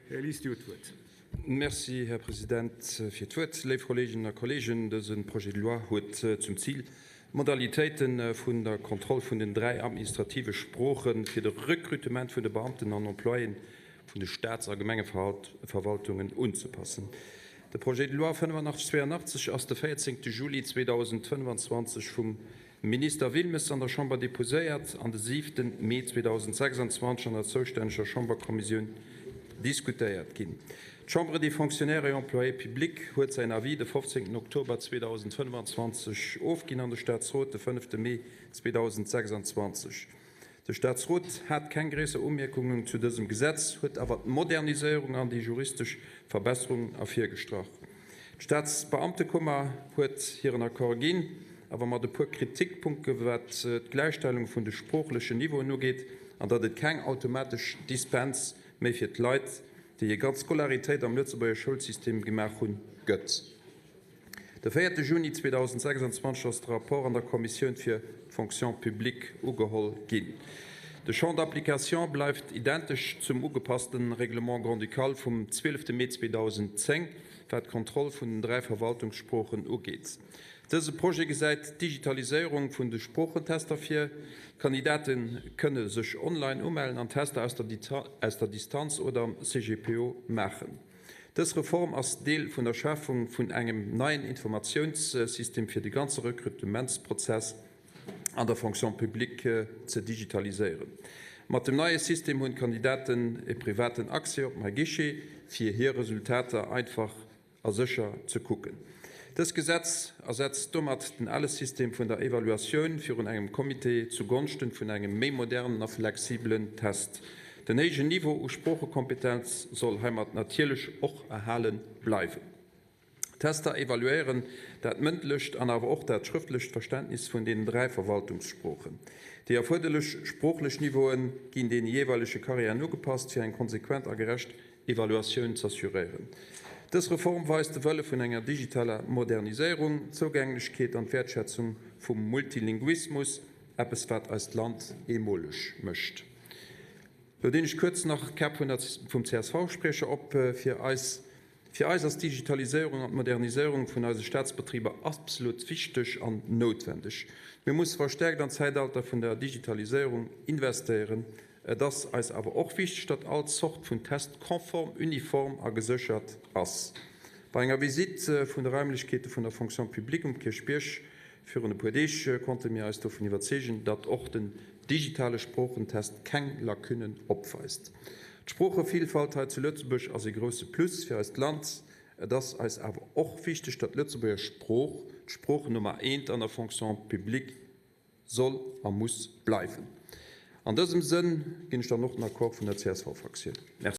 Här Lies, Dir hutt d'Wuert. Merci, Här President, fir d'Wuert. Léif Kolleeginnen a Kolleegen, dëse Projet de loi huet zum Zil, d'Modalitéite vun der Kontroll vun den dräi administrative Sprooche fir de Rekrutement vun de Beamten an Employéen vun de Staats a Gemengeverwaltungen unzepassen. De Projet de loi 8582 ass de 14 Juli 2025 vum Minister Wilmes an der Chamber deposéiert an de 7 Mee 2026 an der zoustänneger Chamberkommissioun diskutéiert ginn. D'Chambre des Fonctionnaires et Employés publics huet säin Avis de 15 Oktober 2025 ofginn an de Staatsrot de 5 Mee 2026. De Staatsrot hat keng gréisser Umierkungen zu dësem Gesetz, huet awer d'Moderniséierung an déi juristesch Verbesserungen ervirgestrach. D'Staatsbeamtekummer huet hiren Accord ginn, awer mat e puer Kritikpunkte wat d'Gläichstellung vun de sproochlechen Niveauen ugeet an datt et keng automatesch Dispens méi fir d'Leit, déi hir ganz Scolaritéit am Lëtzebuerger Schoulsystem gemaach hunn, gëtt. De véierte Juni 2026 ass de Rapport an der Kommissioun fir d'Fonction publique ugeholl ginn. De Champ d'application bleift identesch zum ugepasste Règlement grand-ducal vum 12 Mee 2010, wat d'Kontroll vun den dräi Verwaltungssproochen ugeet. Dëse Projet gesäit d'Digitaliséierung vun de Sproochentester vir. D'Kandidate kënne sech online umellen an Tester aus der Distanz oder am CGPO maachen. Dës Reform ass Deel vun der Schafung vun engem neien Informatiounssystem fir de ganze Rekrutementsprozess an der Fonction publique ze digitaliséieren. Mat dem neie System hunn d'Kandidaten e privaten Accès op MyGuichet, fir hir Resultater einfach a sécher ze kucken. Dëst Gesetz ersetzt domat den ale System vun der Evaluatioun virun engem Comité zu Gonschten vun engem méi modernen a flexibelen Test. Den héijen Niveau u Sproochekompetenz soll heimat natierlech och erhale bleiwen. D'Tester evaluéieren dat mëndlecht an awer och dat schrëftlecht Verständnis vun deenen dräi Verwaltungssproochen. Déi erfuerderlech sproochlech Niveaue ginn deene jeeweilege Karriären ugepasst, fir eng konsequent a gerecht Evaluatioun z'assuréieren. Dës Reform weist de Wëlle vun enger digitaler Moderniséierung, d'Zougänglechkeet an d'Wäertschätzung vum Multilinguismus, eppes wat eist Land eemoleg mécht. Lo dinn ech kuerz nach d'Kap vum CSV-Spriecher op. Fir eis Fir eis ass d'Digitaliséierung an d'Moderniséierung vun eise Staatsbetriber absolut wichteg an noutwendeg. Mir musse verstärkt an d'Zäitalter vun der Digitaliséierung investéieren. Et ass eis awer och wichteg, datt all Zort vun Test konform, uniform a geséchert ass. Bei enger Visitt vun de Raimlechkeete vun der Fonction publique um Kierchbierg virun e puer Deeg konnte mir eis dovun iwwerzeegen, datt och den digitale Sproochentest keng Lacunnen opweist. D'Sproochevillfalt hei zu Lëtzebuerg ass e grousse Plus fir eist Land. Et ass eis awer och wichteg, datt d'Lëtzebuerger Sprooch d'Sprooch Nummer eent an der Fonction publique Soll a muss bleiwen. An dësem Sënn ginn ech dann och den Accord vun der CSV-Fraktioun. Merci.